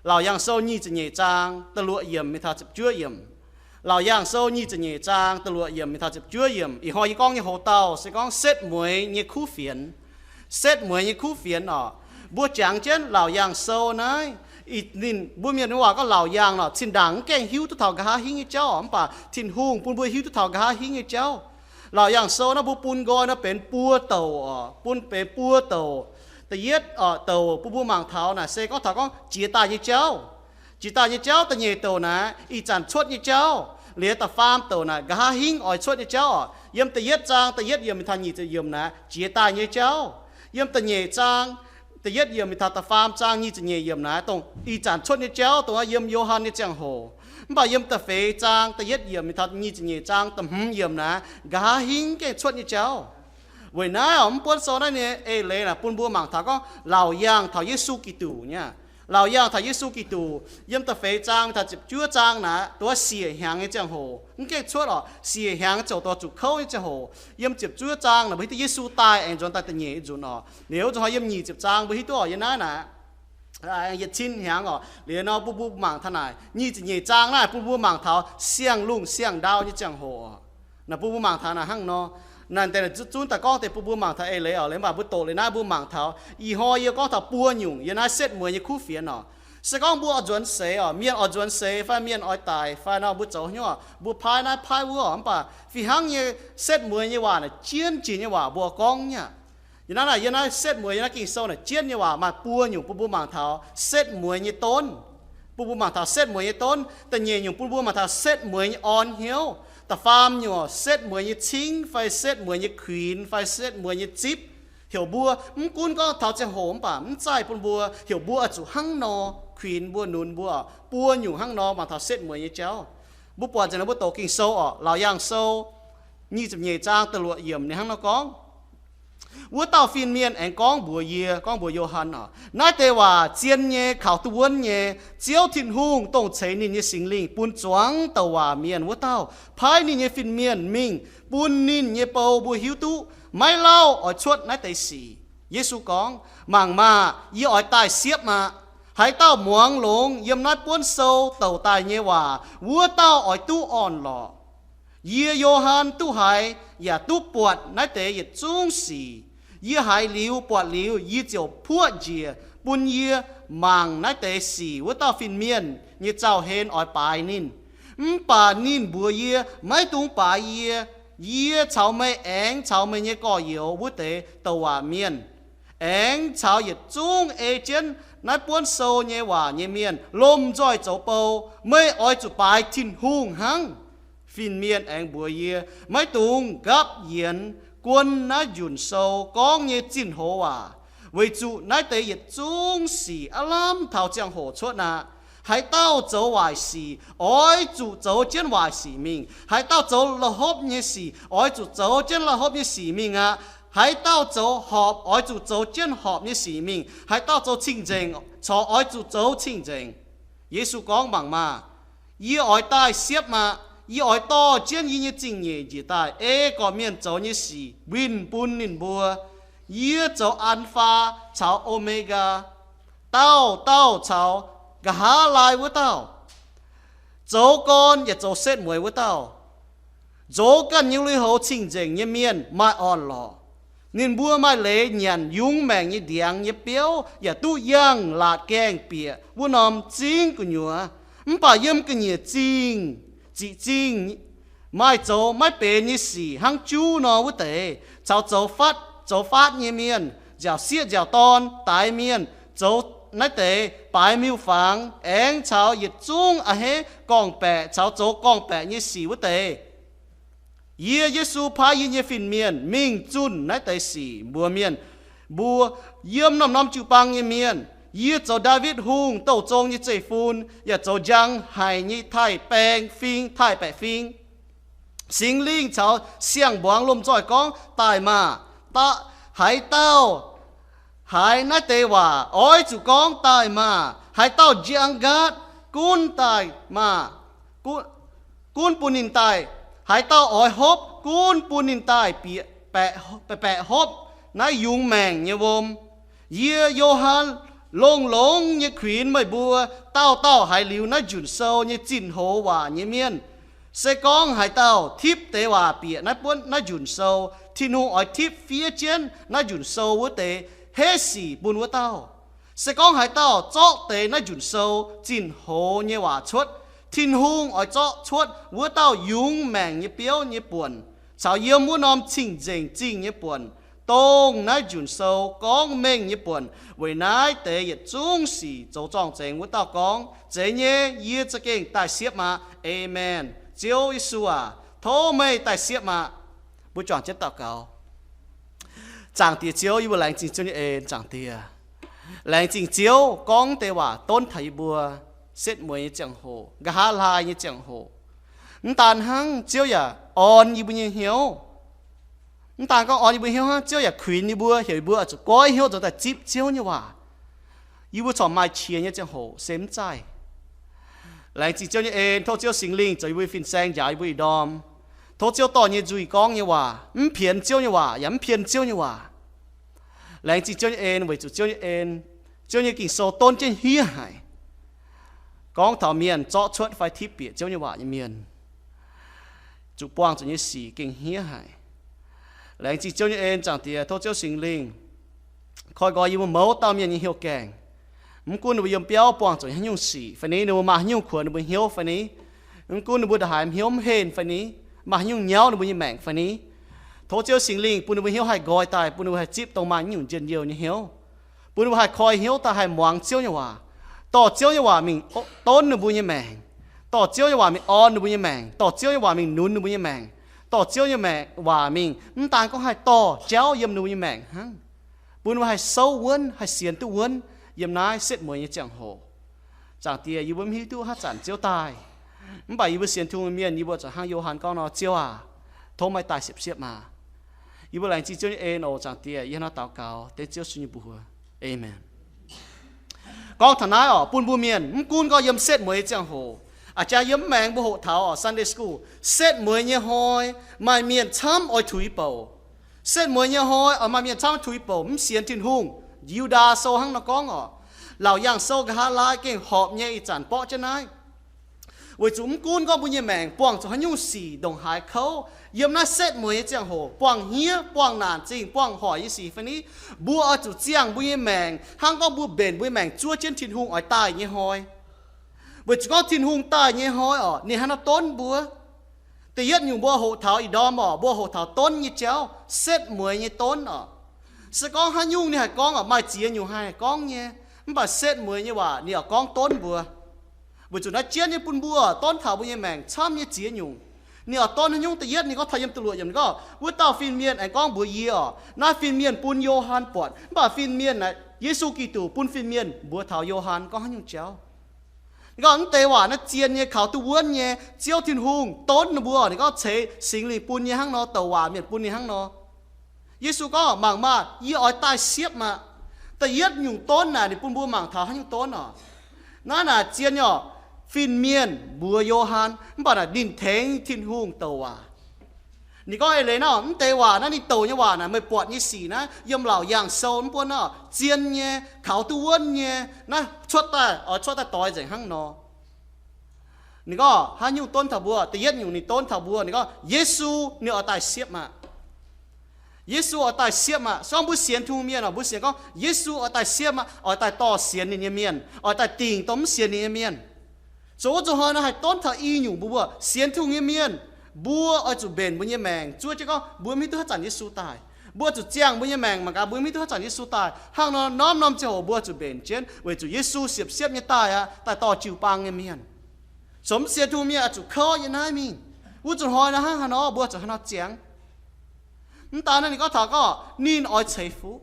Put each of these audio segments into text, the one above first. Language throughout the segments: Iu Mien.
Laauc Yaangh Sou nyic ziepc nyeic zaang da'luoqc yiemc mingh taux ziepc juov yiemc. Laauc Yaangh Sou nyic ziepc nyeic zaang da'luoqc yiemc mingh taux ziepc juov yiemc. Ih hnoi yie gorngv nyei hoc-dauh se gorngv setv mueiz nyei kuv fienx. Setv mueiz nyei kuv fienx oc. Mbuo jangx jienv Laauc Yaangh Sou naaiv, ninh mbuo mienh waac gorngv Laauc Yaangh nor, zinh ndaangc mv gaengh hiuv duqv taux nqa'haav hingv nyei jauv oc, mv baac Tin-Hungh bun mbuo hiuv duqv taux nqa'haav hingv nyei jauv. Laauc Yaangh Sou naaiv mbuo bun nqoi nor benx buo douc oc, bun benx buo douc. Da'yietv oc, douc bun mbuo mangc taux naaic se gorngv taux gorngv jiex daaih nyei jauv. Jiex daaih nyei jauv. Da'nyeic douc naaic ih zanc cuotv nyei jauv. Liuz da'faam douc naaic nqa'haav hingv oix cuotv nyei jauv oc. Yiem da'yietv zaang da'yietv yiemc mingh taux nyic ziepc yiemc naaic jiex daaih nyei jauv. Yiem da'nyeic zaang da'yietv yiemc mingh taux da'faam zaang nyic ziepc nyeic yiemc naaic dongh ih zanc cuotv nyei jauv, dongh yiem Yo^han nyei ziangh hoc. Mv baac yiem da'feix zaang da'yietv yiemc mingh taux nyic ziepc nyeic zaang da'hmz yiemc naaic nqa'haav hingv gengh cuotv nyei jauv. Weic naaiv oc, mv buonv sou naaiv nyei eix leiz naaic bun mbuo mangc taux gorngv Laauc Yaangh taux Yesu Giduc nyei. Laauc Yaangh taux Yesu Giduc, yiem da'feix zaang mingh taux ziepc juov zaang naaic, dongh siec hnyangx nyei ziangh hoc, mv gaengh cuotv oc, siec hnyangx ziouc dongh zuqc kouv nyei ziangh hoc. Yiem ziepc juov zaang naaic mbuo hiuv duqv Yesu daaih aengx nzuonx daaih da'nyeic nzunc oc. Liuz zuqc hnoi yiem nyic ziepc zaang mbuo hiuv duqv oc, yiem naaiv naaic yietc cin hnyangx oc. Liuz nor bun mbuo mangc taux naaic nyic ziepc nyeic zaang naaiv bun mbuo mangc taux siang-lungh siang-ndau nyei ziangh hoc oc. Naaic bun mbuo mangc taux naaic hnangv nor. Naaic deix zunv daaih gorngv deix bun mbuo mangc taux eix leiz oc. Liuz mv baac mbuo doqc liuz naaiv mbuo mangc taux ih hnoi yie gorngv taux buo nyungc yiem naaiv setv mueiz nyei kuv fienx oc. Se gorngv mbuo oix nzuonx seix oc, mienh oix nzuonx seix fai mienh oix daic fai nor mbuo zoux hnyouv, mbuo paaiv naaiv paaiv wuov oc. Mv baac fih hnangv nyei setv mueiz nyei waac naaic jienv jiex nyei waac mbuo gorngv nyei. Yiem naaiv naaic, yiem naaiv setv mueiz yiem naaiv Ging-Sou naaic jienv nyei waac maaih buo nyungc bun mbuo mangc taux setv mueiz nyei donv. Bun mbuo mangc taux setv mueiz nyei donv. Da'nyeic nyungc bun mbuo mangc taux setv mueiz nyei orn hnyouv. Da'faam nyungc setv mueiz nyei cingv fai setv mueiz nyei kuinx fai setv mueiz nyei zipv. Heuc mbuo mv gunv gorngv taux ziangh hoc mv baac mv zaih bun mbuo heuc mbuo oix zuqc hnangv nor kuinx mbuo nunc mbuo. Buo nyungc hnangv nor mangc taux setv mueiz nyei jauv. Mbuo buatc nzengc nor mbuo doqc Ging-Sou oc, Laauc Yaangh Sou nyic ziepc nyeic zaang da'luoqc yiemc ninh hnangv nor gorngv, wuov dauh fin-mienh aengx gorngv mbuox yie, gorngv mbuox Yo^han oc, naaiv deix waac zien nyei, kaux duqv wuonv nyei. Ziouv Tin-Hungh, dongh ceix ninh nyei Singx Lingh bun zuangx douc waac mienh wuov dauh, paaiv ninh nyei fin-mienh mingh bun ninh nyei bou mbuo hiuv duqv maiv lauh oix cuotv naaiv deix sic. Yesu gorngv, mangc maah! Yie oix daaih siepv aqv. Haaix dauh muangx longx yiem naaiv buonv sou douc daaih nyei waac, wuov dauh oix duqv orn-lorqc. Yie, Yo^han, duqv haiz yaac duqv buatc naaiv deix yietc zungv sic. Yie haiz liuz buatc liuz, yie ziouc puoqv njiec bun yie mangc naaiv deix sic wuov dauh fin-mienh nyei zaux-hlen oix baaix ninh. Mv baac ninh mbuox yie, maiv dungx baaix yie. Yie caux meih aengx caux meih nyei gorx-youz wuov deix douc waac mienh, aengx caux yietc zungv ei jienv naaiv buonv sou nyei waac nyei mienh lomh nzoih zoux bou. Meih oix zuqc baaix Tin-Hungh hnangv. Fin-mienh aengx mbuox yie, maiv dungx nqapv yienx guon naaiv njunc sou gorngv nyei zinh hoz waac, weic zuqc naaiv deix yietc zungv sic aav lamh taux ziangh hoc cuotv aqv. Haaix dauh zoux waaic sic oix zuqc zoux jienv waaic sic mingh. Haaix dauh zoux la'hopv nyei sic oix zuqc zoux jienv la'hopv nyei sic mingh aqv. Haaix dauh zoux horpc oix zuqc zoux jienv horpc nyei sic mingh. Haaix dauh zoux cing-nzengc corc oix zuqc zoux cing-nzengc. Yesu gorngv, mangc maah! Yie oix daaih siepv aqv. Yie oix dorh jienv yie nyei zingh nyeic njiec daaih ei gorqv-mienh zoux nyei sic winh bun ninh mbuo. Yie zoux An^faa caux O^me^gaa, dauh dauh caux nqa'haav laai wuov dauh, zoux gorn yaac zoux setv mueiz wuov dauh. Zoux ganh nyei lui-houx cing-nzengc nyei mienh maaih orn-lorqc. Ninh mbuo maaih leiz nyanc yungz maengc nyei ndiangx nyei biouv yaac duqv yangh laatc gaengh bieqc wuov norm zingv gu'nyuoz. Mv baac yiem ga'nyiec zingh, ziqc zingh maaih zoux maiv benx nyei sic hnangv juv nor wuov deix, caux zoux fatv, zoux fatv nyei mienh, nziaauc sieqv nziaauc dorn, daix mienh, zoux naaiv deix baaix miuc-fangx, aengx caux yietc zungv a'hneiv gorngv-baeqc caux zoux gorngv-baeqc nyei sic wuov deix. Yie, Yesu, paaiv yie nyei fin-mienh mingh zunh naaiv deix sic mbuox mienh mbuo, yiem norm-norm jiu-baang nyei mienh. Yie zoux Ndaawitv Hungh douh zong nyei zeiv-fun yaac zoux njang haic nyei taaih-baeng fing, taaih-baeqc fing. Singx Lingh caux siang-mbuangz lomh nzoih gorngv, daaih maah! Haaix dauh haiz naaiv deix waac oix zuqc gorngv, daaih maah! Haaix dauh njang nqaatv, gunv daaih maah! Gunv bun ninh daaih. Haaix dauh oix hopv, gunv bun ninh daaih bieqc, baeqc hopv naaiv yungz maengc nyei wuom. Yie, Yo^han, Longx-longx nyei kuinx meih mbuo dauh dauh haiz liuz naaiv njunc sou nyei zinh hoz waac nyei mienh. Se gorngv haaix dauh tipv deix waac bieqc naaiv buonv naaiv njunc sou, Tin-Hungh oix tipv fiev jienv naaiv njunc sou wuov deix heiv sic bun wuov dauh. Se gorngv haaix dauh zorqv deix naaiv njunc sou zinh hoz nyei waac cuotv, Tin-Hungh oix zorqv cuotv wuov dauh yungz maengc nyei biouv nyei buonc, caux yiem wuov norm cing-nzengc zingh nyei buonc, dongh naaiv njunc sou gorngv mengh nyei buonc. Weic naaiv deix yietc zungv sic zoux zorng-zengx wuov dauh gorngv, Zeiz nyei, yie za'gengh daaih siepv aqv. Aamen. Ziouv Yesu aac, tov meih daaih siepv aqv. Mbuo juangc jienv daux gaux. Zaangc Diex Ziouv, yie mbuo laengz zingh Ziouv nyei en. Zaangc Diex, laengz zingh Ziouv gorngv deix waac donv taux yie mbuo setv mueiz nyei ziangh hoc, nqa'haav laai nyei ziangh hoc. Mv daan hnangv, Ziouv yaac orn yie mbuo nyei hnyouv. Mv daan gorngv orn yie mbuo hnyouv hnangv, Ziouv yaac kuinx yie mbuo, heuc yie mbuo oix zuqc goiv hnyouv nzuonx daaih zipv Ziouv nyei waac, yie mbuo corc maaih qiex nyei ziangh hoc se mv zaih. Laengz zingh Ziouv nyei en. Tov Ziouv Singx Lingh zoux yie mbuo fin-saeng, njaaux yie mbuo ih ndorm. Tov Ziouv dorh nyei nzuih gorngv nyei waac mv pienx Ziouv nyei waac yaac mv pien Ziouv nyei waac. Laengz zingh Ziouv nyei en, weic zuqc Ziouv nyei en, Ziouv nyei Ging-Sou donv jienv hniev haic, gorngv taux mienh zorqv cuotv fai tipv bieqc Ziouv nyei waac nyei mienh, zuqc buangh zuqc nyei sic gengh hniev haic. Laengz zingh Ziouv nyei en. Zaangc Diex, tov Ziouv Singx Lingh koi nqoi yie mbuo mouz dauh mienh nyei hnyouv gaengh. Mv gunv ninh mbuo yiem biauv buangh zuqc haaix nyungc sic fai ni, ninh mbuo maaih haaix nyungc kuonx ninh mbuo hnyouv fai ni, mv gunv ninh mbuo ndongc haaix hnyouv mv henv fai ni, maaih haaix nyungc nyauv ninh mbuo nyei maengc fai ni, tov Ziouv Singx Lingh bun ninh mbuo hnyouv haih nqoi daaih, bun ninh mbuo haih zipv dongh maaih nyungc njien-youh nyei hnyouv, bun ninh mbuo haih koi hnyouv daaih haih muangx Ziouv nyei waac, dorh Ziouv nyei waac mingh donv ninh mbuo nyei maengc, dorh Ziouv nyei waac mingh orn ninh mbuo nyei maengc, dorh Ziouv nyei waac mingh nunz ninh mbuo nyei maengc, dorh Ziouv nyei maengc, waac mingh mv daan gorngv haih dorh jauv yiem ninh mbuo nyei maengc hnangv, bun ninh mbuo haih souv wuonv, haih sienx duqv wuonv yiem naaiv setv mueiz nyei ziangh hoc. Zaangc Diex, yie mbuo mv hiuv duqv haaix zanc Ziouv daaih, mv baac yie mbuo sienx Tin-Hungh mienh, yie mbuo zuqc hnangv Yo^han gorngv nor, Ziouv aac, tov meih daaih siepv-siepv maah! Yie mbuo laengz zingh Ziouv nyei en oc. Zaangc Diex, yie hnangv naaiv daux gaux dengv Ziouv Yesu nyei mbuox. Aamen. Gorngv taux naaiv oc, bun mbuo mienh mv gunv gorngv yiem setv mueiz nyei ziangh hoc, a'jang yiem mv maengx mbuo hoqc taux oc, Sunday school, setv mueiz nyei hnoi maaih mienh camv oix tuix bouc. Setv mueiz nyei hnoi oix maaih mienh camv oix tuix bouc, mv sienx Tin-Hungh. Yu^ndaa Sou hnangv nor gorngv oc. Laauc Yaangh Sou nqa'haav laai gengh horpc nyei ih zanc borqv jienv naaiv. Weic zuqc mv gunv gorngv mbuo nyei maengc buangh zuqc haaix nyungc sic ndongc haaix kouv, yiem naaiv setv mueiz nyei ziangh hoc buangh hniev, buangh naanc zingh, buangh hoic nyei sic fai ni, mbuo oix zuqc ziangh mbuo nyei maengc hnangv gorngv mbuo mbenc mbuo nyei maengc zuov jienv Tin-Hungh oix daaih nyei hnoi. Weic zuqc gorngv Tin-Hungh daaih nyei hnoi oc, ninh hnangv naaiv donv mbuo. Da'yietv nyungc mbuo hoqc taux ih ndorm oc, mbuo hoqc taux donv nyei jauv, setv mueiz nyei donv oc. Se gorngv haaix nyungc ninh haih gorngv oc, maaih ziex nyungc haih gorngv nyei, mv baac setv mueiz nyei waac ninh oix gorngv donv mbuo. Weic zuqc naaiv jienv nyei bun mbuo donv taux mbuo nyei maengc camv nyei ziex nyungc. Ninh oix donv haaix nyungc? Da'yietv ninh gorngv taux yiem da'luoqc yiemc ninh gorngv, wuov dauh fin-mienh aengx gorngv mbuox yie oc, naaiv fin-mienh bun Yo^han buatc, mv baac fin-mienh naaic Yesu Giduc bun fin-mienh mbuox taux Yo^han gorngv haaix nyungc jauv. Ninh gorngv mv deix waac naaiv zien nyei, kaux duqv wuonv nyei. Ziouv Tin-Hungh donv ninh mbuo, ninh gorngv ceix Singx Lingh bun nyei hnangv nor, douc waac mienh bun nyei hnangv nor. Yesu gorngv, mangc maah! Yie oix daaih siepv maah! Da'yietv nyungc donv naaic ninh bun mbuo mangc taux haaix nyungc donv oc. Naaiv naaic zien nyei oc, fin-mienh mbuox Yo^han, mv baac naaic ninh tengx Tin-Hungh douc waac. Ninh gorngv eix leiz naaiv, mv deix waac naaiv ninh douc nyei waac naaic, meih buatc nyei sic naaiv yiem Laauc Yaangh Sou mv buonv naaiv zien nyei, kaux duqv wuonv nyei, naaiv cuotv daaih oix cuotv daaih doix nzengc hnangv nor. Ninh gorngv haaix nyungc donv taux mbuo? Da'yietv nyungc ninh donv taux mbuo, ninh gorngv Yesu ninh oix daaih siepv maah! Yesu oix daaih siepv maah! Se gorngv mbuo sienx Tin-Hungh mienh oc, mbuo sienx gorngv Yesu oix daaih siepv maah, oix daaih dorh sienx ninh nyei mienh, oix daaih dingc dongh mv sienx ninh nyei mienh. Zoux wuov zuqc hnoi nor haih donv taux i nyungc mbuo, mbuo sienx Tin-Hungh nyei mienh, mbuo oix zuqc mbenc mbuo nyei maengc zuov jienv gorngv mbuo mv hiuv duqv haaix zanc Yesu daaih. Mbuo zuqc ziangh mbuo nyei maengc mangc gaax mbuo mv hiuv duqv haaix zanc Yesu daaih. Hnangv nor norm-norm ziangh hoc mbuo zuqc mbenc jienv weic zuqc Yesu siepv-siepv nyei daaih aqv, daaih dorh jiu-baang nyei mienh. Caux mv sienx Tin-Hungh mienh oix zuqc kouv yiem naaiv mingh. Wuov zuqc hnoi nor hnangv haaix nor, mbuo zuqc haaix nor ziangx? Mv daan naaiv ninh gorngv taux gorngv ninh oix ceix fuqv.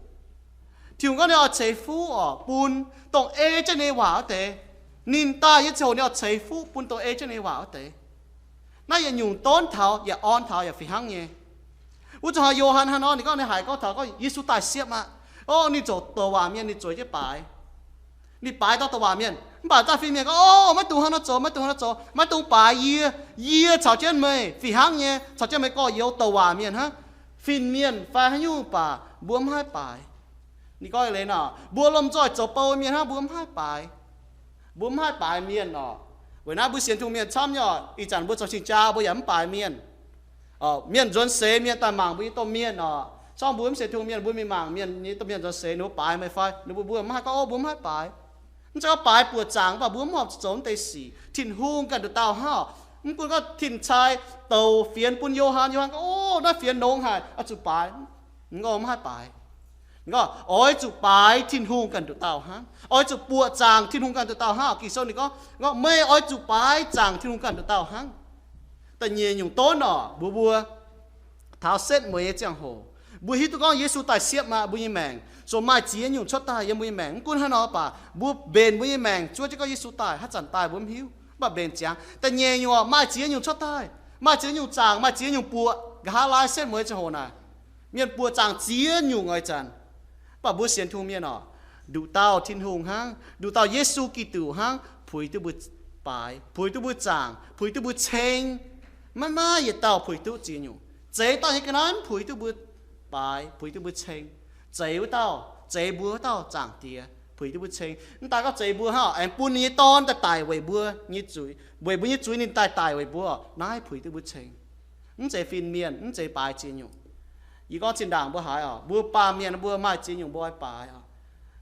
Tin-Hungh gorngv ninh oix ceix fuqv oc bun dongh ei jienv ninh nyei waac wuov deix. Ninh daaih nyei ziangh hoc ninh oix ceix fuqv bun dongh ei jienv ninh nyei waac wuov deix. Naaiv yietc nyungc donv taux yaac orn taux yaac fih hnangv nyei. Wuov zuqc hnoi Yo^han hnangv nor ninh gorngv ninh haiz gorngv taux gorngv Yesu daaih siepv aqv. O, ninh zoux douc waac mienh, ninh zueiz jienv baaix. Ninh baaix dorh douc waac mienh, mv baac daaih fin-mienh gorngv, O, maiv dungx hnangv nor zoux, maiv dungx hnangv nor zoux, maiv dungx baaix yie. Yie caux jienv meih fih hnangv nyei, caux jienv meih gorx-youz douc waac mienh hnangv. Fin-mienh fai haaix nyungc baac mbuo mv haih baaix. Ninh gorngv eix leiz nor, mbuo lomh nzoih zoux bou mienh hnangv, mbuo mv haih baaix. Mbuo mv haih baaix mienh oc. Weic naaiv mbuo sienx Tin-Hungh mienh camv nyei oc. Ih zanc mbuo zoux cing-jaa mbuo yaac mv baaix mienh. Mienh nzuonx seix mienh daaih mangc mbuo nyei domh mienh oc. Corngv mbuo mv sienx Tin-Hungh mienh, mbuo mingh mangc mienh nyei domh mienh nzuonx seix, ninh mbuo baaix meih fai? Ninh mbuo, mbuo mv haih gorngv, ov, mbuo mv haih baaix. Mv zeiz gorngv baaix buoqc zaangc, mv baac mbuo mv horpc zoux mv deix sic. Tin-Hungh ganh nduqc dauh hnangv. Mv gunv gorngv tin-cai douc fienx bun Yo^han, Yo^han gorngv, ov, naaiv fienx longx haic, oix zuqc baaix. Mv gorngv mv haih baaix. Gorngv oix zuqc baaix Tin-Hungh ganh nduqc dauh hnangv. Oix zuqc buoqc zaangc Tin-Hungh ganh nduqc dauh hnangv. Ging-Sou ninh gorngv, gorngv meih oix zuqc baaix zaangc Tin-Hungh ganh nduqc dauh hnangv. Da'nyeic nyungc donv oc, mbuo, mbuo taux setv mueiz nyei ziangh hoc, mbuo hiuv duqv gorngv Yesu daaih siepv maah mbuo nyei maengc, so maaih ziex nyungc cuotv daaih yiem mbuo nyei maengc. Mv gunv hnangv nor baac mbuo mbenc mbuo nyei maengc zuov jienv gorngv Yesu daaih haaix zanc daaih mbuo mv hiuv, mv baac mbenc ziangx. Da'nyeic nyungc oc, maaih ziex nyungc cuotv daaih, maaih ziex nyungc zaangc, maaih ziex nyungc buoqc. Nqa'haav laai setv mueiz ziangh hoc naaic, mienh buoqc zaangc ziex nyungc oix zanc. Mv baac mbuo sienx Tin-Hungh mienh oc, nduqc dauh Tin-Hungh hnangv, nduqc dauh Yesu Giduc hnangv puix duqv mbuo baaix, puix duqv mbuo zaangc, puix duqv mbuo ceng. Maiv maaih yietc dauh puix duqv ziex nyungc. Zeix daaih nyei ga'naaiv mv puix duqv mbuo baaix, puix duqv mbuo ceng. Zeix wuov dauh, zeix mbuo wuov dauh Zaangc Diex puix duqv mbuo ceng. Mv daaih gorngv zeix mbuo hnangv, aengx bun ninh nyei Dorn daaih daic weic mbuo nyei zuiz, weic mbuo nyei zuiz ninh daaih daic weic mbuo, naaiv puix duqv mbuo ceng. Mv zeiz fin-mienh, mv zeiz baaix ziex nyungc. Yie gorngv zinh ndaangc mbuo haiz oc, mbuo baamh mienh mbuo maaih ziex nyungc mbuo oix baaix oc.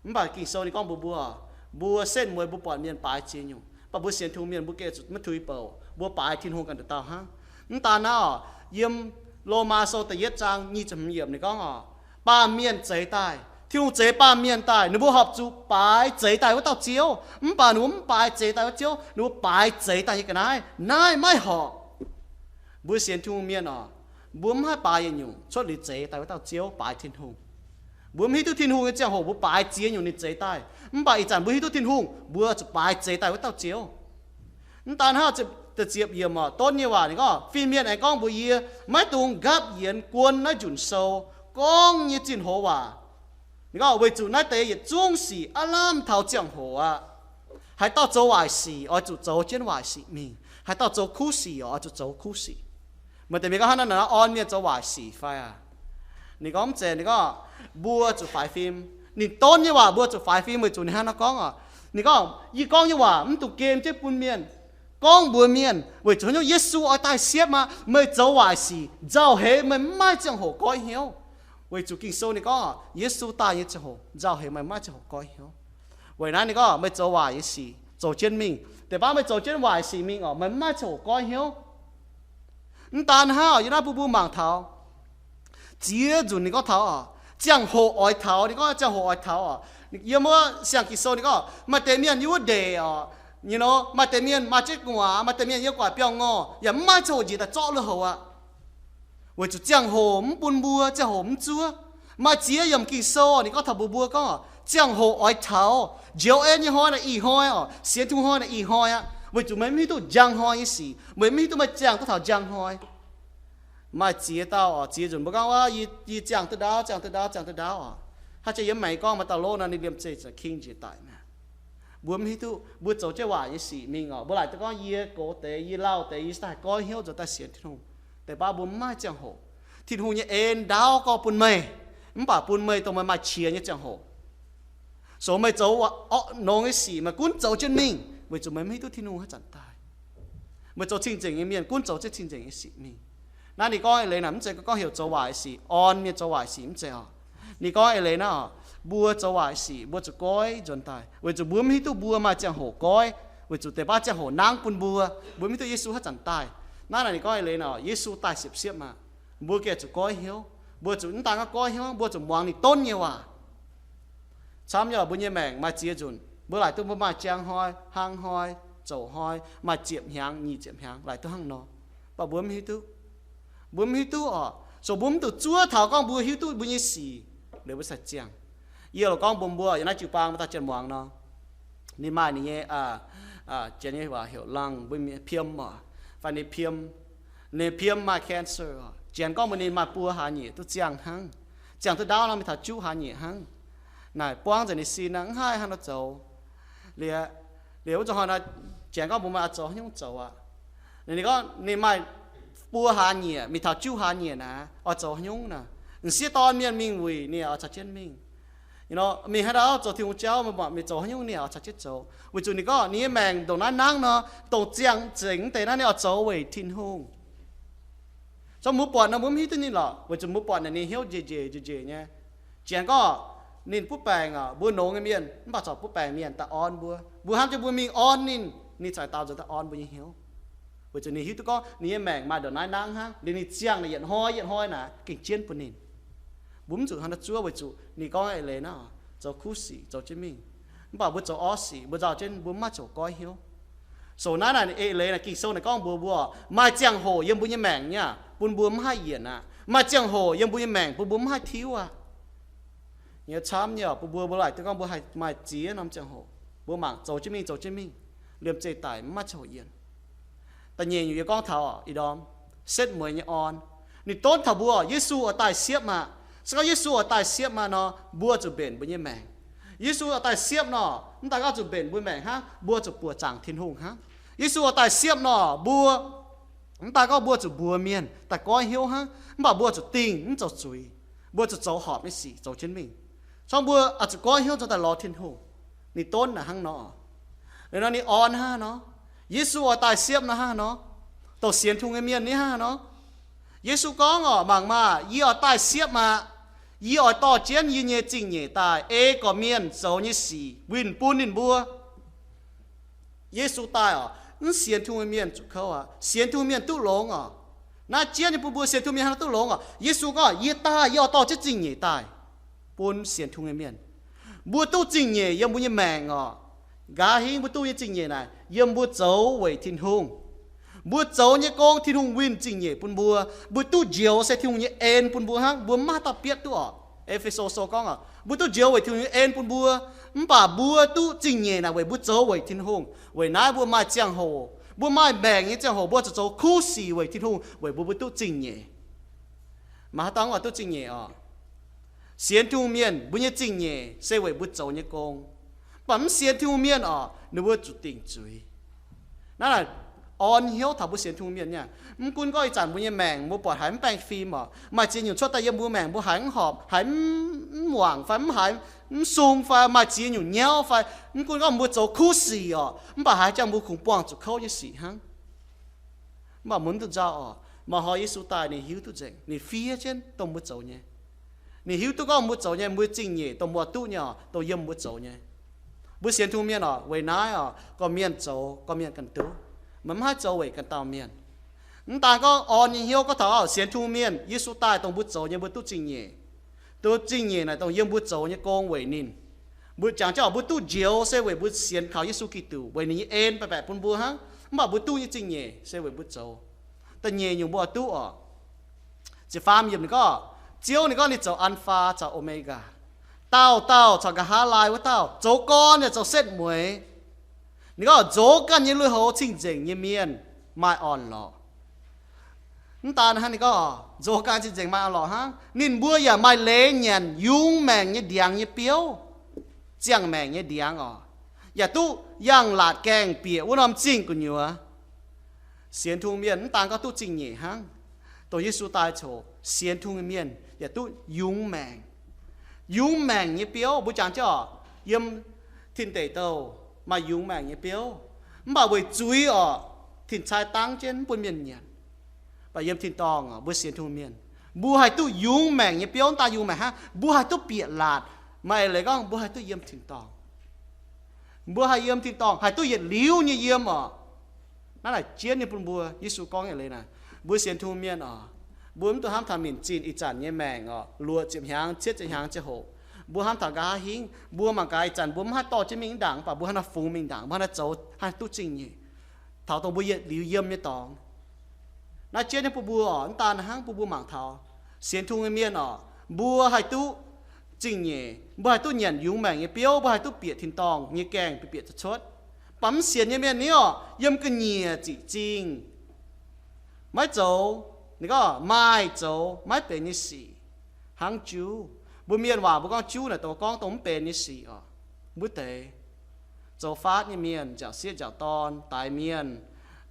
Mv baac Ging-Sou ninh gorngv mbuox mbuo, mbuo setv mueiz mbuo buatc mienh baaix ziex nyungc, mv baac mbuo sienx Tin-Hungh mienh mbuo gengh zuqc maiv tuix bouc, mbuo baaix Tin-Hungh ganh nduqc dauh hnangv. Mv daan naaiv oc, yiem Lomaa Sou da'yietv zaang nyic ziepc hmz yiemc ninh gorngv oc, baamh mienh zeix daaih, Tin-Hungh zeix baamh mienh daaih, ninh mbuo horpc zuqc baaix zeix daaih wuov dauh Ziouv. Mv baac ninh mbuo mv baaix zeix daaih wuov Ziouv, ninh mbuo baaix zeix daaih nyei ga'naaiv, naaiv maiv horpc. Mbuo sienx Tin-Hungh mienh oc, mbuo mv haih baaix yietc nyungc cuotv liuz zeix daaih wuov dauh Ziouv, baaix Tin-Hungh. Mbuo mv hiuv duqv Tin-Hungh nyei ziangh hoc mbuo baaix ziex nyungc ninh zeix daaih. Mv baac ih zanc mbuo hiuv duqv Tin-Hungh, mbuo zuqc baaix zeix daaih wuov dauh Ziouv. Mv daan hnangv ziepc yiemc oc, donv nyei waac ninh gorngv, fin-mienh aengx gorngv mbuox yie, maiv dungx nqapv yienx guon naaiv njunc sou gorngv nyei zinh hoz waac. Ninh gorngv weic zuqc naaiv deix yietc zungv sic aav lamh taux ziangh hoc aqv. Haaix dauh zoux waaic sic oix zuqc zoux jienv waaic sic mingh. Haaix dauh zoux kuv sic oix zuqc zoux kuv sic. Maaih deix mienh gorngv, hnangv naaiv nor orn mienh zoux waaic sic fai aqv? Ninh gorngv mv zeiz. Ninh gorngv mbuo zuqc faix fim. Ninh donv nyei waac mbuo zuqc faix fim weic zuqc ninh hnangv nor gorngv oc. Ninh gorngv, yie gorngv nyei waac mv dungx gem jienv bun mienh gorngv mbuox mienh, weic zuqc haaix nyungc? Yesu oix daaih siepv aqv. Meih zoux waaic sic nzauh heix meih mv maaih ziangh hoc goiv hnyouv. Weic zuqc Ging-Sou ninh gorngv Yesu daaih nyei ziangh hoc nzauh heix meih mv maaih ziangh hoc goiv hnyouv. Weic naaiv ninh gorngv meih zoux waaic nyei sic zoux jienv mingh. Deix baav meih zoux jienv waaic sic mingh oc, meih mv maaih ziangh hoc goiv hnyouv. Mv daan hnangv, yie naaiv bun mbuo mangc taux ziex nzunc ninh gorngv taux oc, ziangh hoc oix taux. Ninh gorngv ziangh hoc oix taux oc. Yiem wuov siang Ging-Sou ninh gorngv maaih deix mienh yiem wuov ndeic oc, maaih deix mienh maaih jienv gu'nguaaz, maaih deix mienh yiem gu'nguaaz biauv-ngorh, yaac mv maaih ziangh hoc njiec daaih zorqv lui-houx aqv. Weic zuqc ziangh hoc mv bun mbuo, ziangh hoc mv zuov. Maaih ziex yiemc Ging-Sou ninh gorngv taux mbuox mbuo gorngv, ziangh hoc oix taux. Njoux en nyei hnoi naaic ih hnoi oc, sienx Tin-Hungh hnoi naaic ih hnoi aqv, weic zuqc meih mv hiuv duqv njang hnoi nyei sic. Meih mv hiuv duqv meih ziangh duqv taux njang hnoi. Maaih ziex dauh oc, ziex nzunc mbuo gorngv, yie, yie ziangh duqv ndaauv, ziangh duqv ndaauv, ziangh duqv ndaauv oc. Haaix jiex yiem maengx gorngv maaih dauh lov nor, ninh liemh zeih za'king njiec daic mi'aqv. Mbuo mv hiuv duqv, mbuo zoux jienv waaic nyei sic mingh oc, mbuo laaic duqv gorngv yie gox deix, yie lauh deix, yie daaih goiv hnyouv zoux daaih sienx Tin-Hungh. Deix baav mbuo mv maaih ziangh hoc. Tin-Hungh nyei en ndaauv gorngv bun meih, mv baac bun meih dongh meih maaih qiex nyei ziangh hoc. So meih zoux orqv nongx nyei sic meih gunv zoux jienv mingh, weic zuqc meih mv hiuv duqv Tin-Hungh haaix zanc daaih. Meih zoux cing-nzengc nyei mienh gunv zoux jienv cing-nzengc nyei sic mingh. Naaiv ninh gorngv eix leiz naaic mv zeiz gorngv heuc zoux waaic sic, orn mienh zoux waaic sic mv zeiz oc. Ninh gorngv eix leiz naaiv oc, mbuo zoux waaic sic mbuo zuqc goiv nzuonx daaih, weic zuqc mbuo mv hiuv duqv mbuo maaih ziangh hoc goiv, weic zuqc deix baav ziangh hoc nangv bun mbuo, mbuo mv hiuv duqv Yesu haaix zanc daaih. Naaiv naaic ninh gorngv eix leiz naaic, Yesu daaih siepv-siepv maah, mbuo gengh zuqc goiv hnyouv. Mbuo zuqc mv daan gorngv goiv hnyouv, mbuo zuqc muangx ninh donv nyei waac. Camv nyei, mbuo nyei maengc maaih ziex nzunc, mbuo laaic duqv mbuo maaih jangx hnoi, hlang hnoi, zoux hnoi, maaih ziepc hnyangx, nyic ziepc hnyangx, laaic duqv hnangv nor. Mv baac mbuo mv hiuv duqv. Mbuo mv hiuv duqv oc. So mbuo mv duqv zuov taux gorngv mbuo hiuv duqv mbuo nyei sic, liuz mbuo sai ziangh. Yie loc gorngv mbuox mbuo, yiem naaiv jiu-baang mbuo dauh janx muangx nor, ninh maaih ninh nyei, janx nyei waac heuc lung, mbuo mienh piem oc, fai ninh piem, ninh piem maaih cancer oc. Janx gorngv mbuox ninh maaih buo hlaax nyieqc duqv ziangh hnangv. Ziangh duqv ndaauv nor mingh taux juqv hlaax nyieqc hnangv. Naaic buangv nzengc ninh sin aqv, mv haih haaix nor zoux. Liuz, liuz wuov zuqc hnoi nor, janx gorngv mbuox maaih oix zoux haaix nyungc zoux aqv. Ninh gorngv ninh maaih buo hlaax nyieqc mingh taux juqv hlaax nyieqc naaic, oix zoux haaix nyungc naaic. M'sieqv dorn mienh mingh wuic ninh oix caux jienv mingh. Mingh haaix ndau zoux Tin-Hungh jauv, meih mbuo mangc mingh zoux haaix nyungc ninh oix caux jienv zoux. Weic zuqc ninh gorngv ninh nyei maengc ndongc naaiv nangv nor, dongh ziangh zengc deix naaiv ninh oix zoux weic Tin-Hungh. Zorqv mbuo buatc nor mbuo mv hiuv duqv ninh lorqc, weic zuqc mbuo buatc naaic ninh hnyouv njiec njiec njiec njiec nyei. Janx gorngv ninh butv baengc oc, mbuo longx nyei mienh mv baac corc butv baengc mienh daaih orn mbuo. Mbuo hnamv jienv mbuo mingh orn ninh, ninh cingx daaih nzuonx daaih orn mbuo nyei hnyouv. Weic zuqc ninh hiuv duqv gorngv ninh nyei maengc maaih ndongc naaiv nangv hnangv, liuz ninh ziangh naaic yietc hnoi yietc hnoi naaic gengh jienv bun ninh. Mbuo mv zuqc hnangv naaiv zuov weic zuqc ninh gorngv eix leiz naaiv, zoux kuv sic zoux jienv mingh. Mv baac mbuo zoux orv sic mbuo nzauh jienv mbuo mv maaih ziangh hoc goiv hnyouv. Sou naaiv naaic eix leiz naaic Ging-Sou naaic gorngv mbuox mbuo, maaih ziangh hoc yiem mbuo nyei maengc nyei, bun mbuo mv haih yienc aqv. Maaih ziangh hoc yiem mbuo nyei maengc bun mbuo mv haih tiuv aqv. Nyei camv nyei oc, bun mbuo, mbuo laaic duqv gorngv mbuo haih maaih ziex norm ziangh hoc, mbuo mangc zoux jienv mingh zoux jienv mingh, liemh zeih daic mv maaih ziangh hoc yienc. Da'nyeic nyungc yie gorngv taux ih ndorm setv mueiz nyei orn. Ninh donv taux mbuo Yesu oix daaih siepv maah. Se gorngv Yesu oix daaih siepv maah nor, mbuo zuqc mbenc mbuo nyei maengc. Yesu oix daaih siepv nor, mv daaih gorngv zuqc mbenc mbuo maengc hnangv, mbuo zuqc buoqc zaangc Tin-Hungh hnangv. Yesu oix daaih siepv nor, mbuo mv daaih gorngv mbuo zuqc mbuox mienh daaih goiv hnyouv hnangv, mv baac mbuo zuqc dingh mv zoux zuiz. Mbuo zuqc zoux horpc nyei sic zoux jienv mingh, cangv mbuo oix zuqc goiv hnyouv zoux daaih lorz Tin-Hungh. Ninh donv naaic hnangv nor. Liuz nor ninh orn hnangv nor, Yesu oix daaih siepv nor hnangv nor, dongh sienx Tin-Hungh nyei mienh ni hnangv nor. Yesu gorngv oc, mangc maah, yie oix daaih siepv maah. Yie oix dorh jienv yie nyei zingh nyeic daaih ei gorqv-mienh zoux nyei sic winh bun ninh mbuo. Yesu daaih oc, mv sienx Tin-Hungh nyei mienh zuqc kouv aqv. Sienx Tin-Hungh mienh duqv longx oc. Naaiv jienv nyei bun mbuo sienx Tin-Hungh mienh hnangv duqv longx oc. Yesu gorngv, yie daaih, yie oix dorh jienv zingh nyeic daaih bun sienx Tin-Hungh nyei mienh. Mbuo duqv zingh nyeic yiem mbuo nyei maengc oc. Nqa'haav hingv mbuo duqv nyei zingh nyeic naaic yiem mbuo zoux weic Tin-Hungh. Mbuo zoux nyei gong Tin-Hungh winh zingh nyeic bun mbuo. Mbuo duqv njoux se Tin-Hungh nyei en bun mbuo hnangv, mbuo mv maaih dauh bietv duqv oc. E^fe^so Sou gorngv oc, mbuo duqv njoux weic Tin-Hungh nyei en bun mbuo. Mv baac mbuo duqv zingh nyeic naaic weic mbuo zoux weic Tin-Hungh. Weic naaiv mbuo maaih ziangh hoc, mbuo maaih maengc nyei ziangh hoc mbuo zuqc zoux kuv sic weic Tin-Hungh weic mbuo, mbuo duqv zingh nyeic. Maaih haaix dauh mv oix duqv zingh nyeic oc? Sienx Tin-Hungh mienh mbuo nyei zingh nyeic se weic mbuo zoux nyei gong. Mv baac mv sienx Tin-Hungh mienh oc, ninh mbuo zuqc dingc zuiz. Naaiv naaic orn hnyouv taux mbuo sienx Tin-Hungh mienh nyei. Mv gunv gorngv ih zanc mbuo nyei maengc mbuo buatc haiz mv baengh fim oc, maaih ziex nyungc cuotv daaih yiem mbuo maengc mbuo haiz mv horpc, haiz mv, mv muangx fai mv haiz mv sung fai maaih ziex nyungc nyauv fai, mv gunv gorngv mbuo zoux kuv sic oc, mv baac haiz jangx mbuo kungx buangh zuqc kouv nyei sic hnangv. Mv baac mbuo mv dungx nzauh oc. Maaih hnoi Yesu daaih ninh hiuv duqv nzengc, ninh fiev jienv dongh mbuo zoux nyei. Ninh hiuv duqv gorngv mbuo zoux nyei, mbuo zingh nyeic dongh mbuo duqv nyei oc, dongh yiem mbuo zoux nyei. Mbuo sienx Tin-Hungh mienh oc, weic naaiv oc, gorqv-mienh zoux gorqv-mienh ganh duqv, maiv haih zoux weic ganh dauh mienh. Mv daan gorngv orn nyei hnyouv gorngv taux sienx Tin-Hungh mienh, Yesu daaih dongh mbuo zoux nyei mbuo duqv zingh nyeic. Duqv zingh nyeic naaic dongh yiem mbuo zoux nyei gong weic ninh. Mbuo jangx jienv oc, mbuo duqv njoux se weic mbuo sienx kaux Yesu Giduc weic ninh nyei en baeqc baeqc bun mbuo hnangv. Mv baac mbuo duqv nyei zingh nyeic se weic mbuo zoux. Da'nyeic nyungc mbuo oix duqv oc, ziepc faam yiemc ninh gorngv, Ziouv ninh gorngv ninh zoux An^faa caux O^me^gaa, daauh dauh caux nqa'haav laai wuov dauh, zoux gorn yaac zoux setv mueiz. Ninh gorngv nzox ganh nyei lui-houx cing-nzengc nyei mienh maaih orn-lorqc. Mv daan hnangv, ninh gorngv nzox ganh cing-nzengc maaih orn-lorqc hnangv, ninh mbuo yaac maaih leiz nyanc yungz maengc nyei ndiangx nyei biouv, ziangh maengc nyei ndiangx oc, yaac duqv yangh laatc gaengh bieqc wuov norm zingh gu'nyuoz. Sienx Tin-Hungh mienh mv daan gorngv duqv zingh nyeic hnangv, dongh Yesu daaih coc sienx Tin-Hungh mienh yaac duqv yungz maengc. Yungz maengc nyei biouv mbuo jangx jienv oc, yiem tin-deic douh maaih yungz maengc nyei biouv, mv baac weic zuiz oc, tin-cai dangv jienv mv bun mienh nyanc. Mv baac yiem tin-dorngh oc, mbuo sienx Tin-Hungh mienh, mbuo haih duqv yungz maengc nyei biouv. Mv daan yungz maengc hnangv, mbuo haih duqv bieqc laatc. Maaih eix leiz gorngv mbuo haih duqv yiem tin-dorngh. Mbuo haih yiem tin-dorngh, haih duqv yietc liuz nyei yiem oc. Naaiv naaic jienv nyei bun mbuo. Yesu gorngv eix leiz naaic, mbuo sienx Tin-Hungh mienh oc, mbuo mv dungx hnamv taux minc zinh ih zanc nyei maengc oc, luoqc ziepc hnyangx, cietv ziepc hnyangx ziangh hoc. Mbuo hnamv taux nqa'haav hingv, mbuo mangc gaax ih zanc mbuo mv haih dorh jienv mingh mv ndaangc, mv baac mbuo hnangv naaiv fungx mingh ndaangc, mbuo hnangv naaiv zoux haih duqv zingh nyeic taux dongh mbuo yietc liuz yiem nyei dorngx. Naaiv jienv nyei bun mbuo oc, mv daan hnangv, bun mbuo mangc taux sienx Tin-Hungh nyei mienh oc, mbuo haih duqv zingh nyeic, mbuo haih duqv nyanc yungz maengc nyei biouv, mbuo haih duqv bieqc tin-dorngh nyei gaengh bieqc bieqc cuotv cuotv. Mv baac mv sienx nyei mienh ni oc, yiem ga'nyiec ziqc zingh, maiv zoux, ninh gorngv maaih zoux maiv benx nyei sic, hnangv juv. Mbuo mienh waac mbuo gorngv juv naaic dongh gorngv dongh mv benx nyei sic oc. Mbuo deix zoux faatv nyei mienh, nziaauc sieqv nziaauc dorn, daix mienh,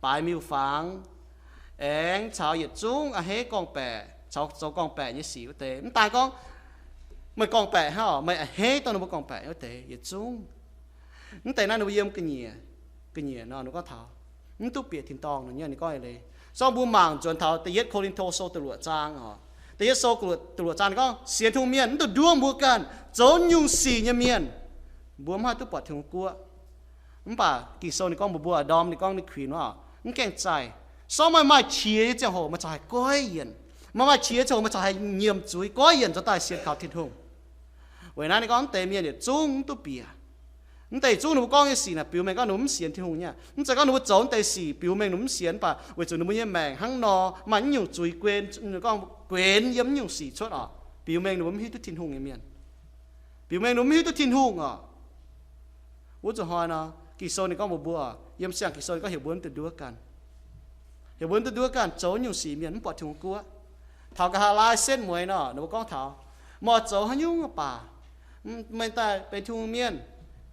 baaix miuc-fangx, aengx caux yietc zungv a'hneiv gorngv-baeqc caux zoux gorngv-baeqc nyei sic wuov deix. Mv daan gorngv Meih gorngv-baeqc hnangv oc, meih a'hneiv dongh ninh mbuo gorngv-baeqc wuov deix yietc zungv. Mv deix naaiv ninh mbuo yiem ga'nyiec, ga'nyiec nor ninh gorngv taux mv duqv bieqc tin-dorngh nor, ninh gorngv eix leiz. So mbuo mangc nzuonx taux da'yietv Ko^lin^to Sou da'luoqc zaang oc. Da'yietv Sou da'luoqc zaang ninh gorngv sienx Tin-Hungh mienh mv duqv nduov mbuo ganh, zoux nyungc sic nyei mienh, mbuo mv haih duqv buatc Tin-Hungh guoqv. Mv baac Ging-Sou ninh gorngv mbuox mbuo, ndorm ninh gorngv ninh kuinx oc, mv gaengh zaih. So meih maaih qiex nyei ziangh hoc meih corc haih goiv yienc. Meih maaih qiex ziangh hoc meih corc haih nyiemc zuiz, goiv yienc nzuonx daaih sienx kaux Tin-Hungh. Weic naaiv ninh gorngv mv deix mienh yietc zungv mv duqv bieqc. Mv deix yietc zungv ninh mbuo gorngv nyei sic naaic biux mengh gorngv ninh mbuo mv sienx Tin-Hungh nyei. Mv zeiz gorngv ninh mbuo zoux mv deix sic biux mengh ninh mbuo mv sienx, mv baac weic zuqc ninh mbuo nyei maengc hnangv nor maaih mv nyungc zuiz guenx, gorngv guenx yiem mv nyungc sic cuotv oc, biux mengh ninh mbuo mv hiuv duqv Tin-Hungh nyei mienh. Biux mengh ninh mbuo mv hiuv duqv Tin-Hungh oc. Wuov zuqc hnoi nor Ging-Sou ninh gorngv mbuox mbuo, yiem siang Ging-Sou ninh gorngv heuc mbuo mv duqv nduov ganh. Heuc mbuo mv duqv nduov ganh, zoux nyungc sic mienh mv buatc Tin-Hungh guoqv. Taux nqa'haav laai setv mueiz nor ninh mbuo gorngv taux, meih oix zoux haaix nyungc baac, meih daaih benx Tin-Hungh mienh,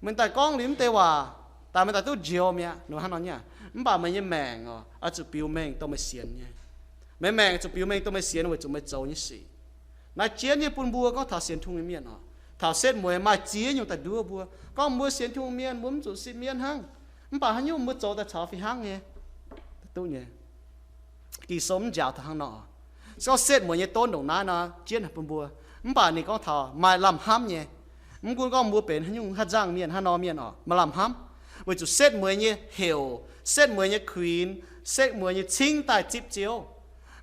meih daaih gorngv liuz mv deix waac, daaih meih daaih duqv njoux mi'aqv, ninh hnangv nor nyei. Mv baac meih nyei maengc oc, oix zuqc biux mengh dongh meih sienx nyei. Meih maengc zuqc biux mengh dongh meih sienx weic zuqc meih zoux nyei sic. Naaiv jienv nyei bun mbuo gorngv taux sienx Tin-Hungh nyei mienh oc, taux setv mueiz maaih ziex nyungc daaih nduov mbuo, gorngv mbuo sienx Tin-Hungh mienh, mbuo mv zuqc sipv mienv hnangv. Mv baac haaix nyungc mbuo zoux daaih caux fih hnangv nyei, duqv nyei. Ging-Sou mv njaaux taux hnangv nor. Se gorngv setv mueiz nyei donv ndongc naaiv nor jienv bun mbuo, mv baac ninh gorngv taux maaih lamh hnamv nyei. Mv gunv gorngv mbuo benx haaix nyungc haaix nzangc mienh, haaix nor mienh oc, maaih lamh hnamv. Weic zuqc setv mueiz nyei heuc, setv mueiz nyei kuinx, setv mueiz nyei cingv daaih zipv Ziouv.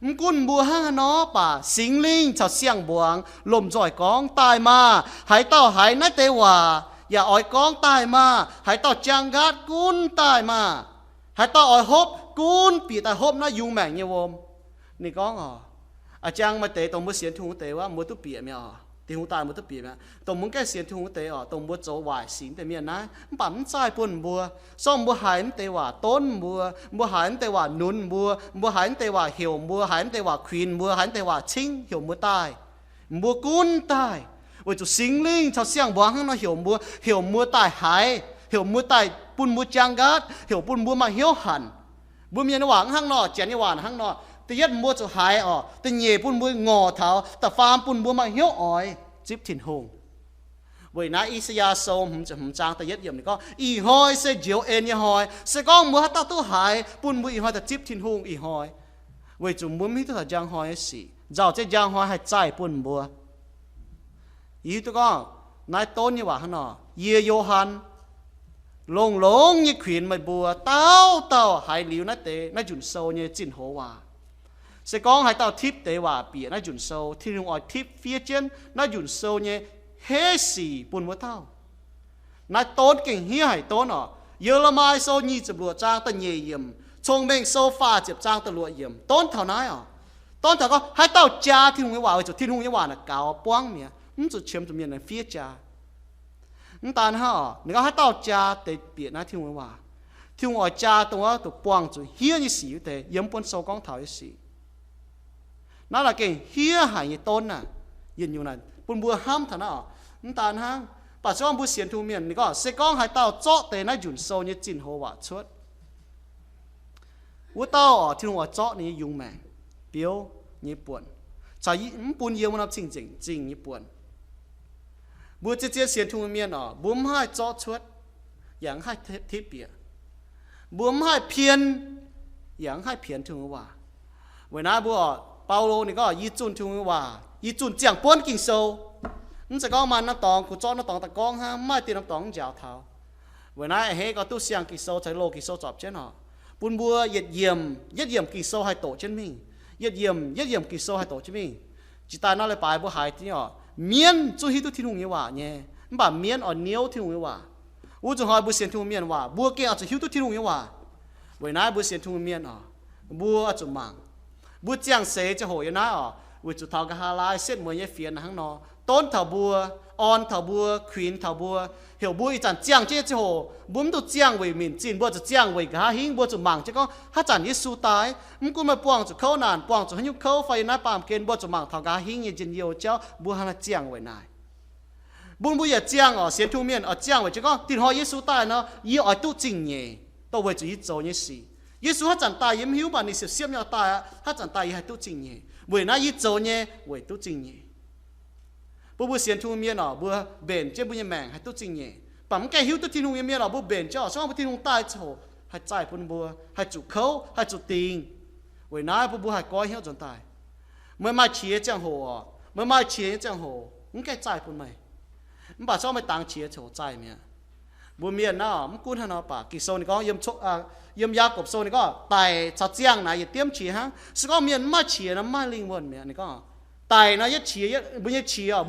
Mv gunv mbuo hnangv haaix nor baac Singx Lingh caux siang-mbuangz lomh nzoih gorngv, daaih maah! Haaix dauh haiz naaiv deix waac yaac oix gorngv, daaih maah! Haaix dauh jaang nqaatv gunv daaih maah! Haaix dauh oix hopv gunv bieqc daaih hopv naaiv yungz maengc nyei wuom. Ninh gorngv oc, a'jang maaih deix dongh mbuo sienx Tin-Hungh deix wuov, mbuo duqv bieqc mi'aqv oc. Tin-Hungh daaih mbuo duqv bieqc mi'aqv. Dongh mbuo gaengh sienx Tin-Hungh deix oc, dongh mbuo zoux waaic sic deix mienh naaiv, mv baac mv zaih bun mbuo. So mbuo haiz mv deix waac donv mbuo, mbuo haiz mv deix waac nunz mbuo, mbuo haiz mv deix waac heuc mbuo, haiz mv deix waac kuinx mbuo, haiz mv deix waac cingv heuc mbuo daaih, mbuo gunv daaih. Weic zuqc Singx Lingh caux siang-mbuangz hnangv nor heuc mbuo, heuc mbuo daaih haiz, heuc mbuo daaih bun mbuo jaang nqaatv, heuc bun mbuo maaih hnyouv hanc. Mbuo mienh nyei waac hnangv nor, janx nyei waac hnangv nor. Da'yietv mbuo zuqc haiz oc, da'nyeic bun mbuo ngorc taux, da'faam bun mbuo maaih hnyouv oix zipv Tin-Hungh. Weic naaiv I^saa^yaa Sou hmz ziepc hmz zaang da'yietv yiemc ninh gorngv, ih hnoi se njoux en nyei hnoi. Se gorngv mbuo haaix dauh duqv haiz, bun mbuo ih hnoi daaih zipv Tin-Hungh ih hnoi. Weic zuqc mbuo mv hiuv duqv taux njang hnoi nyei sic, nzauh jienv njang hnoi haih zaih bun mbuo. Yie hiuv duqv gorngv naaiv donv nyei waac hnangv nor. Yie, Yo^han, longx-longx nyei kuinx meih mbuo dauh dauh haiz liuz naaiv deix, naaiv Nzunc Sou nyei zinh hoz waac. Se gorngv haaix dauh tipv deix waac bieqc naaiv Nzunc Sou, Tin-Hungh oix tipv fiev jienv naaiv Nzunc Sou nyei heiv sic bun wuov dauh. Naaiv donv gengh hniev haic donv oc. Ye^le^mi Sou nyic ziepc luoqc zaang da'nyeic yiemc, Cong-Mengh Sou faah ziepc zaang da'luoqc yiemc, donv taux naaiv oc. Donv taux gorngv haaix dauh jaa Tin-Hungh nyei waac weic zuqc Tin-Hungh nyei waac naaic gaux buangv mi'aqv, mv zuqc qiemx zuqc mienh fiev jaa. Mv daan hnangv oc, ninh gorngv haaix dauh jaa deix bieqc naaiv Tin-Hungh nyei waac, Tin-Hungh oix jaa dongh wuov doqc buangh zuqc hniev nyei sic wuov deix, yiem buonv sou gorngv taux nyei sic. Naaiv naaic gengh hniev haic nyei donv naaic, yietc nyungc naaic bun mbuo hnamv taux naaiv oc. Mv daan hnangv, baac se gorngv mbuo sienx Tin-Hungh mienh, ninh gorngv se gorngv haaix dauh zorqv deix naaiv Nzunc Sou nyei zinh hoz waac cuotv, wuov dauh oc, Tin-Hungh oix zorqv ninh nyei yungz maengc, biouv nyei buonc, caux mv bun yiem wuov norm cing-nzengc zingh nyei buonc. Mbuo zien-zien sienx Tin-Hungh mienh oc, mbuo mv haih zorqv cuotv, yaac mv haih tipv bieqc. Mbuo mv haih pien, yaac mv haih pienx Tin-Hungh nyei waac. Weic naaiv mbuo oc, Baulo ninh gorngv, yie zunh Tin-Hungh nyei waac, yie zunh ziangh buonv Ging-Sou. Mv zeiz gorngv maaih norm dorngx, kuv zorqv norm dorngx daaih gorngv hnangv, mv maaih dieh norm dorngx mv njaaux taux. Weic naaiv a'hneiv gorngv duqv siang Ging-Sou caux loz Ging-Sou zorpc jienv oc, bun mbuo yietc yiemc, yietc yiemc Ging-Sou haih doqc jienv mingh. Yietc yiemc, yietc yiemc Ging-Sou haih doqc jienv mingh. Jiex daaih nor leiz-baaix mbuo haiz jienv oc, mienv zungv hiuv duqv Tin-Hungh nyei waac nyei, mv baac mienv oix niouv Tin-Hungh nyei waac. Wuov zuqc hnoi mbuo sienx Tin-Hungh mienh waac, mbuo gengh oix zuqc hiuv duqv Tin-Hungh nyei waac. Weic naaiv mbuo sienx Tin-Hungh mienh oc, mbuo oix zuqc mangc. Mbuo ziangh seix ziangh hoc yiem naaiv oc, weic zuqc taux nqa'haav laai setv mueiz nyei fienx hnangv nor, donv taux mbuo, orn taux mbuo, kuinx taux mbuo, heuc mbuo ih zanc ziangh jienv nyei ziangh hoc mbuo mv dungx ziangh weic minc zinh, mbuo zuqc ziangh weic nqa'haav hingv. Mbuo zuqc mangc jienv gorngv haaix zanc Yesu daaih, mv gunv meih buangh zuqc kouv naanc, buangh zuqc haaix nyungc kouv fai yiem naaiv baamh gen, mbuo zuqc mangc taux nqa'haav hingv nyei njien-youh jauv mbuo hnangv haaix ziangh weic naaic. Bun mbuo yaac ziangh oc, sienx Tin-Hungh mienh oix ziangh weic jienv gorngv dinh hnoi Yesu daaih nor, yie oix duqv zingh nyeic, dongh weic zuqc yie zoux nyei sic. Yesu haaix zanc daaih yie mv hiuv, mv baac ninh siepv-siepv nyei oix daaih aqv. Haaix zanc daaih yie haih duqv zingh nyeic, weic naaiv yie zoux nyei weic duqv zingh nyeic. Bun mbuo sienx Tin-Hungh mienh oc, mbuo mbenc jienv mbuo nyei maengc haih duqv zingh nyeic. Mv baac mv gaengh hiuv duqv Tin-Hungh nyei mienh oc, mbuo mbenc jienv oc, se gorngv mbuo Tin-Hungh daaih ziangh hoc haih zaih bun mbuo, haih zuqc kouv, haih zuqc dingc. Weic naaiv bun mbuo haih goiv hnyouv nzuonx daaih. Meih maaih qiex ziangh hoc oc, meih maaih qiex nyei ziangh hoc mv gaengh zaih bun meih. Mv baac se gorngv meih dangx qiex ziangh hoc zaih mi'aqv. Mbuo mienh naaiv mv gunv haaix nor baac Ging-Sou ninh gorngv, yiem Yaagorpc Sou ninh gorngv, daic caux ziangh naaic yietc diemv qiex hnangv. Se gorngv mienh mv maaih qiex nor, mv maaih lingh wuonh mi'aqv. Ninh gorngv, daic nor yietv qiex, mbuo nyei qiex,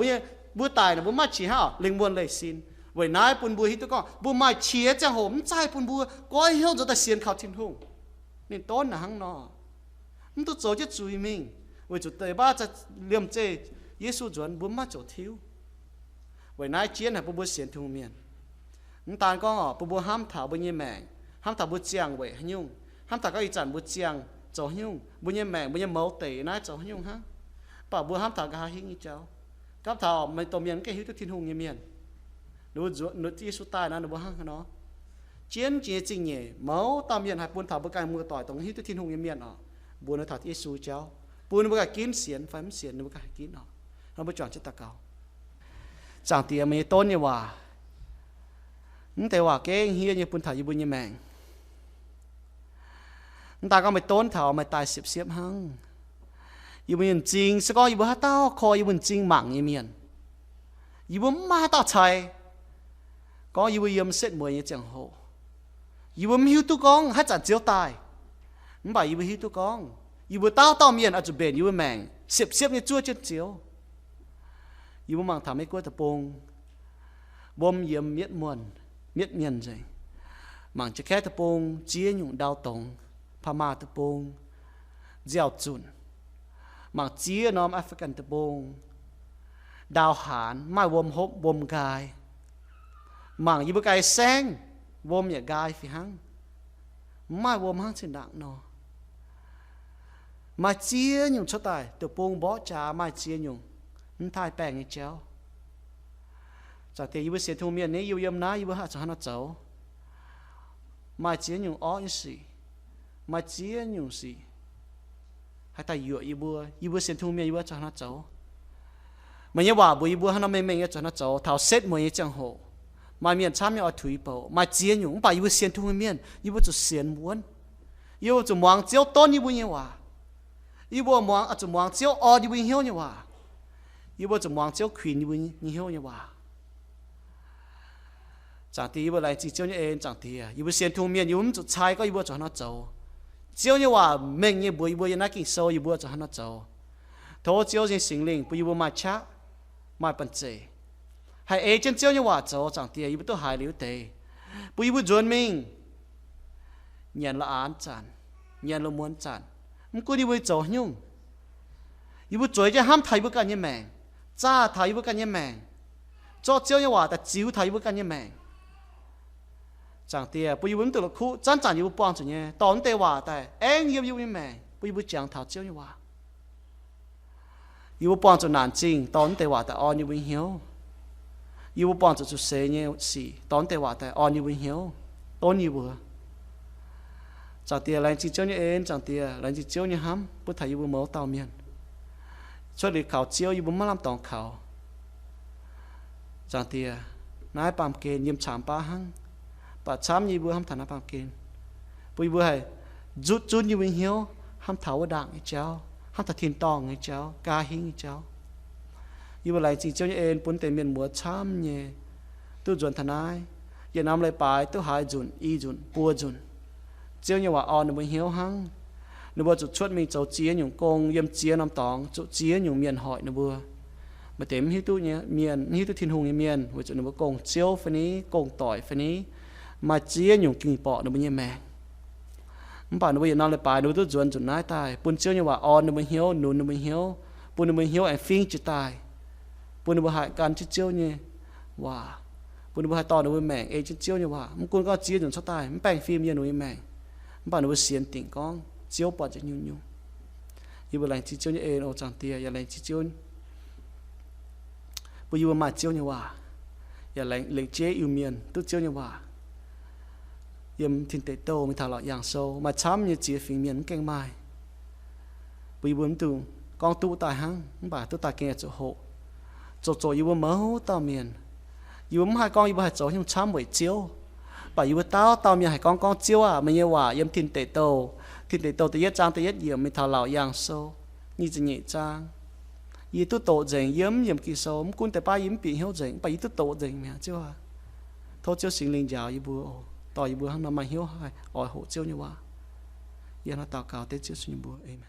mbuo daic nor mbuo mv maaih qiex hnangv oc, lingh wuonh leih sin. Weic naaiv bun mbuo hiuv duqv gorngv mbuo maaih qiex ziangh hoc mv zaih bun mbuo goiv hnyouv nzuonx daaih sienx kaux Tin-Hungh. Ninh donv naaic hnangv nor. Mv duqv zoux jienv zuiz mingh, weic zuqc deix baav liemh zeih Yesu nzuonx mbuo mv maaih zoux tiuv. Weic naaiv jienv haic bun mbuo sienx Tin-Hungh mienh. Mv daan gorngv oc, bun mbuo hnamv taux mbuo nyei maengc, hnamv taux mbuo ziangh weic haaix nyungc, hnamv taux gorngv ih zanc mbuo ziangh zoux haaix nyungc, mbuo nyei maengc, mbuo nyei mouz deic naaiv zoux haaix nyungc hnangv. Mv baac mbuo hnamv taux nqa'haav hingv nyei jauv. Gapv taux maaih dongh mienh mv gaengh hiuv duqv Tin-Hungh nyei mienh, Yesu daaih naaiv ninh mbuo hnangv haaix nor. Jienv jiex nyei zingh nyeic, mouz dauh mienh haih bun taux mbuo ganh muoz-doic dongh hiuv duqv Tin-Hungh nyei mienh oc, mbuox ninh taux Yesu jauv, bun ninh mbuo ganh ginv sienx fai mv sienx ninh mbuo ganh haih ginv oc. Nor mbuo juangc jienv daux gaux. Zaangc Diex, meih nyei donv nyei waac, mv deix waac gengh hniev nyei bun taux yie mbuo nyei maengc. Mv daan gorngv meih donv taux meih daaih siepv-siepv hnangv. Yie mbuo nyei m'zing, se gorngv yie mbuo haaix dauh koi yie mbuo m'zing mangc nyei mienh, yie mbuo mv maaih haaix dauh cai gorngv yie mbuo yiem setv mueiz nyei ziangh hoc, yie mbuo mv hiuv duqv gorngv haaix zanc Ziouv daaih. Mv baac yie mbuo hiuv duqv gorngv yie mbuo dauh dauh mienh oix zuqc mbenc yie mbuo maengc siepv-siepv nyei zuov jienv Ziouv. Yie mbuo mangc taux Meiv Guoqv deic-bung, wuom yiemx mietv muonh, mietv mienh nzengc. Mangc Jaav-Kaeqv deic-bung ziex nyungc ndau dongz, Paa^maa deic-bung nziaaux zunc. Mangc ziex norm African deic-bung ndau haanz, maaih wuom hopv wuom nqaai. Mangc yie mbuo ganh saengv, wuom yaac nqaai fih hnangv, mv maaih wuom hnangv zinh ndaangc nor. Maaih ziex nyungc cuotv daaih, deic-bung mborqv jaax maaih ziex nyungc mv haih baengh nyei jauv. Zaangc Diex, yie mbuo sienx Tin-Hungh mienh ni, yie mbuo yiem naaiv yie mbuo oix zuqc hnangv haaix nor zoux? Maaih ziex nyungc orqv nyei sic, maaih ziex nyungc sic haih daaih yuoqc yie mbuo. Yie mbuo sienx Tin-Hungh mienh yie mbuo oix zuqc hnangv haaix nor zoux? Meih nyei waac mbuox yie mbuo hnangv nor mengh mengh yie zuqc hnangv haaix nor zoux. Taux setv mueiz nyei ziangh hoc, maaih mienh camv nyei oix tuix bouc, maaih ziex nyungc, mv baac yie mbuo sienx Tin-Hungh mienh yie mbuo zuqc sienx wuonv. Yie mbuo zuqc muangx Ziouv donv yie mbuo nyei waac. Yie mbuo muangx, zuqc muangx Ziouv orn yie mbuo nyei hnyouv nyei waac. Yie mbuo zuqc muangx Ziouv kuinx yie mbuo nyei hnyouv nyei waac. Zaangc Diex, yie mbuo laengz zingh Ziouv nyei en. Zaangc Diex, yie mbuo sienx Tin-Hungh mienh yie mbuo mv zuqc cai gorngv yie mbuo zuqc hnangv haaix nor zoux. Ziouv nyei waac mengh nyei mbuox yie mbuo yiem naaiv Ging-Sou yie mbuo zuqc hnangv haaix nor zoux. Tov Ziouv nyei Singx Lingh bun yie mbuo maaih qaqv, maaih banh zeic, haih ei jienv Ziouv nyei waac zoux. Zaangc Diex, yie mbuo duqv haiz liuz deix, bun yie mbuo nzuonx mingh nyanc la'aanx zanc, nyanc la'muonz zanc, mv gunv yie mbuo zoux haaix nyungc, yie mbuo zueiz jienv hnamv taux yie mbuo ganh nyei maengc, zaah taux yie mbuo ganh nyei maengc, zorqv Ziouv nyei waac daaih ziux taux yie mbuo ganh nyei maengc. Zaangc Diex, bun yie mbuo mv duqv la'kuqv zanc-zanc yie mbuo buangh zuqc nyei dorh naaiv deix waac daaih aengv yiem yie mbuo nyei maengc, bun yie mbuo jangx taux Ziouv nyei waac. Yie mbuo buangh zuqc naanc zingh dorh naaiv deix waac daaih orn yie mbuo nyei hnyouv. Yie mbuo buangh zuqc zuqc seix nyei sic dorh naaiv deix waac daaih orn yie mbuo nyei hnyouv, donv yie mbuo. Zaangc Diex, laengz zingh Ziouv nyei en. Zaangc Diex, laengz zingh Ziouv nyei hnamv bun taux yie mbuo mouz dauh mienh. Cuotv liuz kaux Ziouv yie mbuo maiv lamh dorngx kaux. Zaangc Diex, naaiv baamh gen yiem caamx baav hnangv, baac camv nyei yie mbuo hnamv taux naaiv baamh gen, bun yie mbuo haih nzutv zunv yie mbuo nyei hnyouv hnamv taux wuov ndaangc nyei jauv, hnamv taux tin-dorngh nyei jauv, nqa'haav hingv nyei jauv. Yie mbuo laengz zingh Ziouv nyei en bun deix mienh muoz camv nyei duqv nzuonx taux naaiv, yietc norm leiz-baaix duqv haiz nzunc, i nzunc, buo nzunc. Ziouv nyei waac orn ninh mbuo hnyouv hnangv. Ninh mbuo zuqc cuotv mingh zoux ziex nyungc gong yiem ziex norm dorngx, zuqc ziex nyungc mienh hoic ninh mbuo. Maaih deix mv hiuv duqv nyei mienh, mv hiuv duqv Tin-Hungh nyei mienh, weic zuqc ninh mbuo gong-ziouv fai ni, gong-doic fai ni, maaih ziex nyungc ging-borqc ninh mbuo nyei maengc. Mv baac ninh mbuo yietc norm leiz-baaix ninh mbuo duqv nzuonx nzunc naaiv daaih, bun Ziouv nyei waac orn ninh mbuo hnyouv, nunc ninh mbuo hnyouv, bun ninh mbuo hnyouv aengx fingv jiez daaih, bun ninh mbuo haih gan jienv Ziouv nyei waac, bun ninh mbuo haih dorh ninh mbuo maengc ei jienv Ziouv nyei waac. Mv gunv gorngv ziex nyungc cuotv daaih mv baengh fim yiem ninh mbuo nyei maengc, mv baac ninh mbuo sienx dingc gorngv Ziouv buatc nzengc nyungc-nyungc. Yie mbuo laengz zingh Ziouv nyei en oc Zaangc Diex, yaac laengz zingh Ziouv bun yie mbuo maaih Ziouv nyei waac, yaac lengc jeiv Iu-Mienh duqv Ziouv nyei waac yiem Tin Deic Douh mingh taux Laauc Yaangh Sou maaih camv nyei ziex fingx mienh mv gaengh maaih. Bun yie mbuo mv dungx gorngv duqv daaih hnangv, mv baac duqv daaih gengh zuqc hoqc. zoux zoux yie mbuo mouz dauh mienh. Yie mbuo mv haih gorngv yie mbuo haih zoux nyungc camv weic Ziouv, mv baac yie mbuo dauh dauh mienh haih gorngv, gorngv Ziouv aac, meih nyei waac yiem Tin Deic Douh, Tin Deic Douh da'yietv zaang da'yietv yiemc mingh taux Laauc Yaangh Sou nyic ziepc nyeic zaang. Yie duqv doqc nzengc, yie mv yiemc Ging-Sou, mv gunv deix baav yie mv bieqc hnyouv nzengc, mv baac yie duqv doqc nzengc mi'aqv, Ziouv aac. Tov Ziouv Singx Lingh njaaux yie mbuo, dorh yie mbuo hnangv nor maaih hnyouv haih oix hoqc Ziouv nyei waac. Yie hnangv naaiv daux gaux dengv Ziouv Yesu nyei mbuox. Aamen.